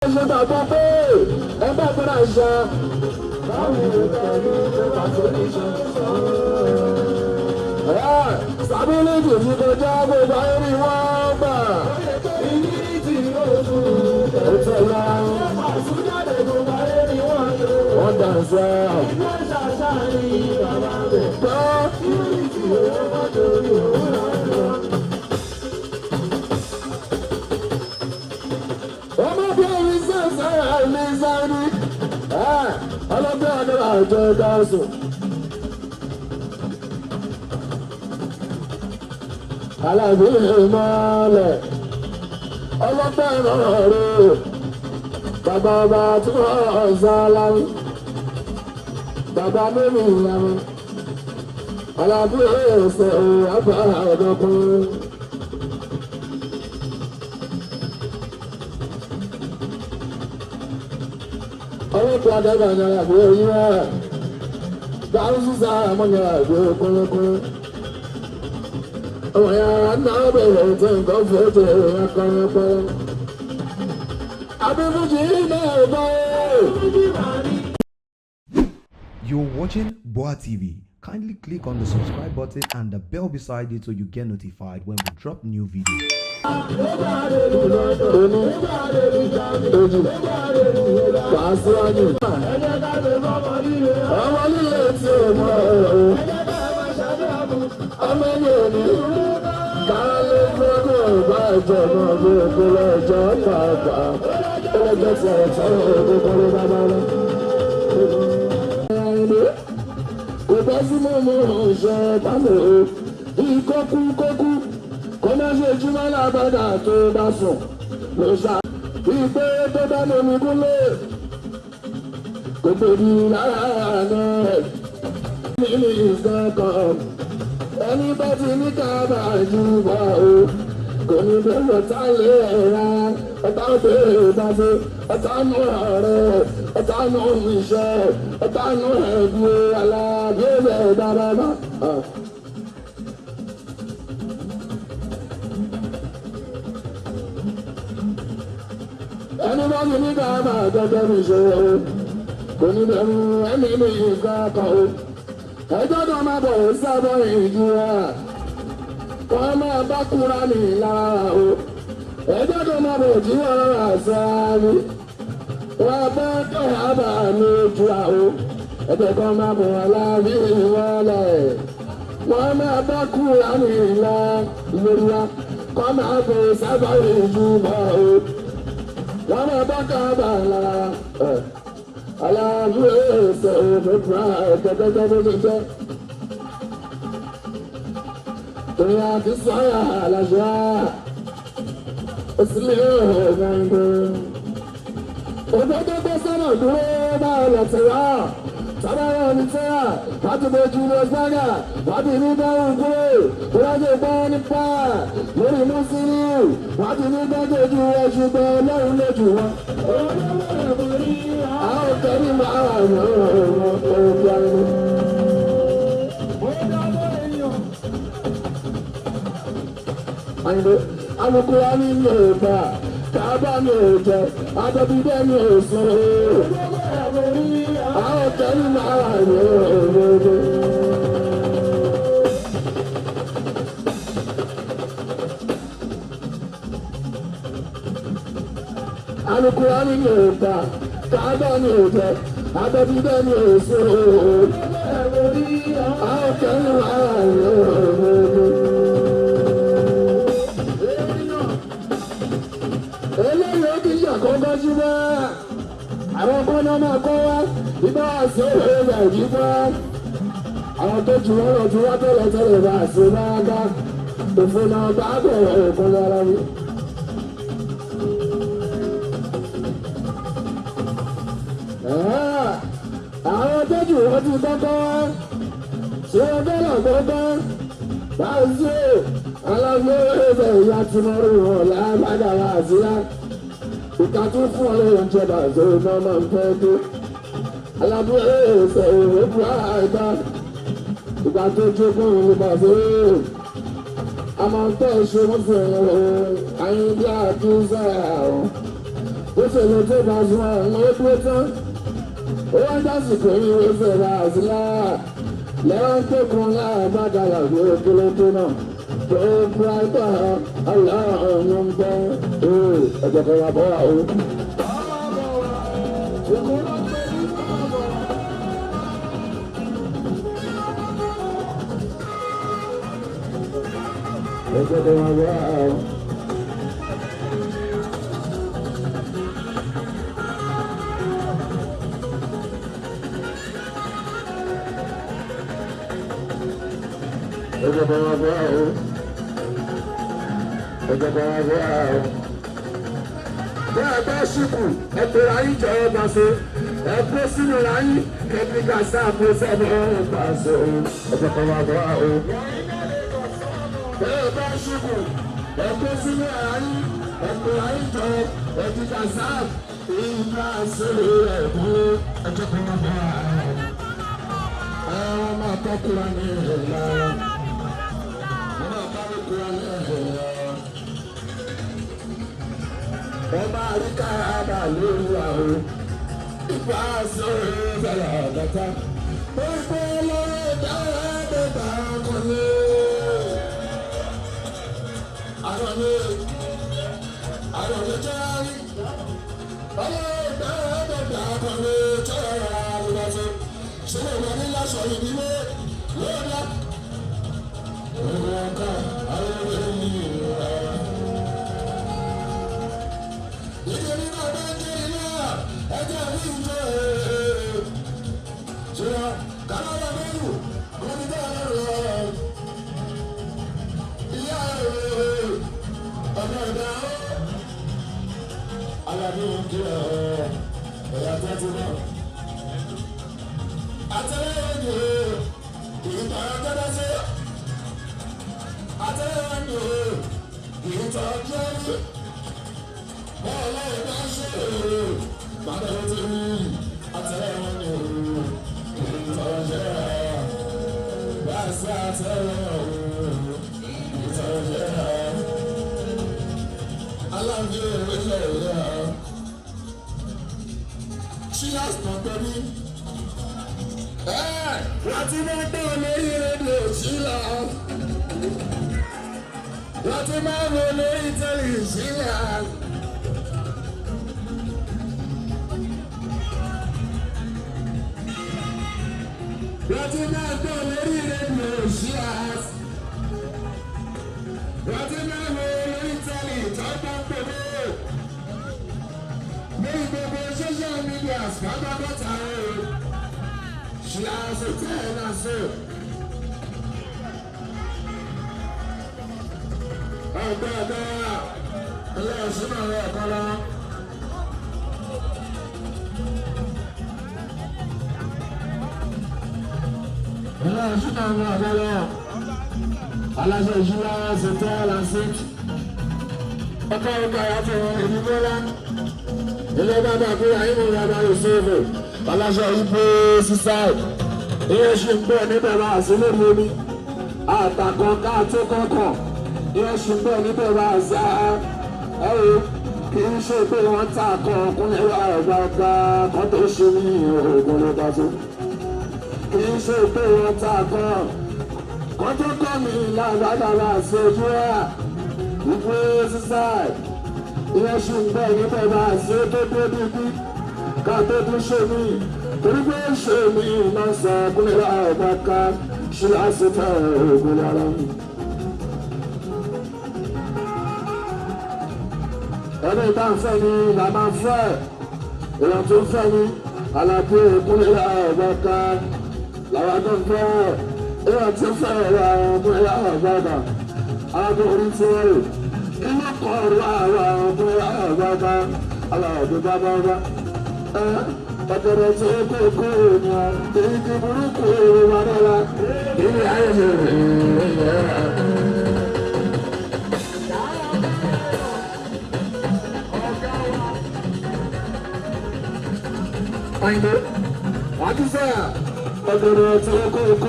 Ṣe gbàgbọ́ pé ẹ bá gbọ́dọ̀ ṣe. Báwo ló tẹ̀lé pépà tó ní ṣe? Stability ti kọjá, gbogbo ayé ni wọ́n gbà. Ó tẹ̀lé wọ́n dànsá. Gbọ́. Ọmọ bí omi sẹ́sẹ́ ní sáyẹ́ni ọlọ́gbẹ́ ọdún àjọ gáàsùn. Alábí ìmọ̀lẹ̀ ọlọ́gbẹ́ ìrọ̀rùn bàbá ọba tí wọ́n sá láwí. Bàbá mímì ìlànà alábí ẹsẹ̀ àbá ọ̀dọ́kùnrin. Ọlọ́pàá dàgbà ní àbí oyin rẹ̀ dáhùn sára mọ́ ní àbí kúnlẹ́kúnlẹ́. Ọmọ yàrá náà bẹ̀rẹ̀ tí nǹkan fòtò ìyá kọ́lẹ́kọ́lẹ́. Àbí fújì náà bọ́ ẹ́. You're watching Boa TV. Kindly click on the subscribe button and the bell beside it so you get notified when we drop new videos. Oní èjì wàásíwájú. Ọmọ líle tí o mọ̀ ọ́. Ọmọ ní òní. Ká ló fọ́gbọ́n ọba ìjọba bí òkúlẹ̀ ìjọ pàápàá. Ó lọ́jọ́ tí ọ̀rọ̀ tí ọ̀rọ̀ òkúlẹ̀ bá bá lọ. Kò bá sí mọ́ ṣe pàṣẹ o. Ìkókú kókú kó má ṣe jùmọ̀ lábàdà tó bá sùn. Ló ṣá ìpè tó bá lómi kúnlẹ̀. Kò tóbi lára náà. Nínú ìsọ̀kan ẹni bá ti ní ká máa jù bá o. Kò ní bẹ̀rẹ̀ tá lè ra ọ̀tá òbèrè bá ṣe ọ̀tá nù ọ̀rẹ́, ọ̀tá nù iṣẹ́, ọ̀tá nù ẹ̀bí alábí ẹ̀bẹ̀ dáadáa. Ẹni bá ti ní ká máa gẹ́gẹ́ bí ṣe o, kò ní bẹ̀rù ẹni ní ìgbà kan o. Ẹjọ́ náà máa bọ̀ sábọ̀ ìjìyà wọ́n máa bá kúra ní lára o. Ẹjọ́ tó máa bọ̀ jí wọ́n rà sáájú wọ́n bá kẹ́hàbà lójú àwọ̀. Ẹjọ́ kan máa bọ̀ aláàbí wọlé, wọ́n máa bá kúra ní ìlà lórí wa, kọ́ máa bọ̀ sábà ìjùmọ̀ o. Wọ́n máa bá kẹ́hàbà lára aláàbí ẹsẹ̀ òfin fúnra ẹ̀ẹ́dẹ́gbẹ́gbẹ́ bó ṣe jẹ́. Torí àti sọ́yà aláṣà òsìlẹ̀ ọ̀gbọ̀ngbọ̀. Ògbógbó sọ́nà dúró bá ọlọ̀ tẹ̀wá. Sábàrà ní tẹ́yà, láti bẹ Julius Berger, láti ní báwọn kúrò, ìwádìí gbọ́ nípa lórí Mùsùlùmí, láti ní gbọ́dọ̀ ju ẹṣu gbọ́ ọlọ́run lójú wọn. Àwọn kẹ́rin máa wà ní ọ̀rọ̀ ọ̀rọ̀. Àyìnbó alukura ní mi ò gbà, kábà mi ò jẹ, adébídé mi ò sùn. Àwọn kẹ́rin máa wà ní ọ̀rọ̀ ọ̀rọ̀. Alukura ní mi ò gbà, kábà mi ò jẹ, adébídé mi ò sùn. Àwọn kẹ́rin máa wà ní ọ̀rọ̀ ọ̀rọ̀. Eléyìí ó ti ṣàkókò sí wá, àwọn kan náà máa kọ́ wá ibà àṣẹ òwe rẹ̀ yí wá. Àwọn tó ju wọn lọ ju wá tẹ́lẹ̀ tẹ́lẹ̀ bá àṣẹ máa gá òfin náà bá bẹ̀rẹ̀ òkun lára mi. Àwọn tó jù wọ́n ti kọ́kọ́ wá, ṣé wọ́n fẹ́ràn kọ́kọ́ bá a ṣe alágbó ẹsẹ̀ ìyá tí mo rí wọn lágbádá wá síyá. Ìka tún fún ọ lóyún jẹba ìṣòro náà máa ń fẹ́ dé. Alágbó ẹsẹ̀ ìwé fún àìgbá. Ìgbà tó jókòó ní bàṣẹ. A máa ń tẹ́ ṣe wọ́n fi hàn ayé bí àtúnṣe àrùn. Ó ṣèlè tó bá sún àwọn ó dúró tán. Ó wá dásìkò yìí ó ṣẹlẹ̀ àṣìlá. Lẹ́wọ̀n tó kun láàbá dàgbà bí ó kéré tó náà. Tó pàtó aláàrùn ń bẹ́. Ẹ̀jẹ̀ kan wà bọ́ wà o. Ẹ̀jẹ̀ kan wà bọ́ wà o. Ẹ̀jẹ̀ kan wà bọ́ wà o. Ẹ̀jẹ̀ kan wà bọ́ wà o. Bí ẹ bá ṣìkù, ẹ pèrè ayé jọ ẹ bá ṣe. Ẹ kó sínú ayé, kẹ́míkà sáà kó sẹ́nu ẹ̀ bá ṣe o. Ẹ̀jẹ̀ kan wà bọ́ wà o. Bí ẹ bá ṣìkù, ẹ kó sínú ayé, ẹ pèrè ayé jọ ẹ ti kà sáà ìgbà sílẹ̀ ẹ̀kú. Ẹ̀jẹ̀ kan wà bọ́ wà o. Àwọn máa tọ́kùnrin ní ìlà. Wọ́n máa bá mi kúrò ní ìlà. Wọ́n máa rí káàdà lórí àwọn ìgbà sórí ìbẹ̀rẹ̀ ọ̀gọ́ta. Gbogbo lọ́wọ́ dára bàbá akọni. Akọni akọni jẹ́rí. Ọlọ́wọ́ dára bàbá akọni jẹ́rọ àlùbọ̀sẹ̀. Ṣé mo ní láṣọ ìdílé lọ́dọ̀? Gbogbo ọkọ̀ àwọn ènìyàn. Nítorí náà bá ń jẹ́ iná ẹjẹ́ mi ń jẹ́ ṣùgbọ́n kàmáyà mẹ́rù kọ́ni bá rẹ̀ lọ. Ìyá rẹ̀ ọ̀nà ìdá ó. Alábí ń kí ẹ̀yà tẹ́tí náà. Àtẹ̀lẹ́yìn ni ìtàn ọjọ́ sí. Àtẹ̀lẹ́yìn ni ìtàn ọjọ́ sí. Láti máa gbọ́ lórí rédíò sílá. Láti máa wo lórí tẹ́lẹ̀ sílá. Láti máa gbọ́ lórí rédíò sílá. Láti máa wo lórí tẹ́lẹ̀ ìtọ́jú pẹ̀lú. Lórí gbogbo social media pátápátá o. Ṣé aṣọ tẹ́ ẹ náà ṣe? Ọgbẹ́ ọgbẹ́ ẹlẹ́sìn náà rẹ̀ kọ́ lọ. Ẹlẹ́sìn náà rẹ̀ kọ́ lọ. Aláṣẹ ìṣúná ṣe tẹ́ ẹ lásìk. Ọkọ̀ ọkọ̀ àti ìlú Bọ́lá. Ilé bàbá àbúrò ayé mi bàbá Yusufu. Aláṣẹ ìbò sísáì. Ìyẹn ṣì ń bọ̀ níbẹ̀ bá àṣẹ lórí omi. Àtàkùn ká tó kọ̀ọ̀kan. Ìyẹn ṣì ń bọ̀ níbẹ̀ bá àṣẹ ẹ̀rọ. Kì í ṣe pé wọ́n ta kan ọkùnrin ẹ̀rọ àgbàgbà kan tó ṣe ní oògùn ló bá tó. Kì í ṣe pé wọ́n ta kan kan tó kọ́ mi lágbàdàgbà ṣe ojú ẹ̀. Ìbò sísáì. Ìyẹn ṣì ń bọ̀ níbẹ̀ bá àṣẹ tó dé bíbí ká tó tún ṣe mí torí pé ṣe mí máa ń sọ kúnlẹ̀ ọ̀gbà ká ṣe àṣetà ògùn lára mi. Ẹni tá ń fẹ́ ni là máa ń fẹ́, èèyàn tó ń fẹ́ ni alábí kúnlẹ̀ ọ̀gbà ká làwọn tó ń fẹ́, èèyàn tó ń fẹ́ kúnlẹ̀ ọ̀gbà ká alábí orí tí wọ́n rò kí ló kọ́ ọ̀rọ̀ àwọn kúnlẹ̀ ọ̀gbà ká alábí bá bá bá ọ̀gẹ̀dẹ̀ tí ó kó kó ènìyàn igi burúkú wà lọ́la ilé ayé rẹ̀. Àyìnbó, wàá tún sẹ́yà ọ̀gẹ̀dẹ̀ tí ó kó kó.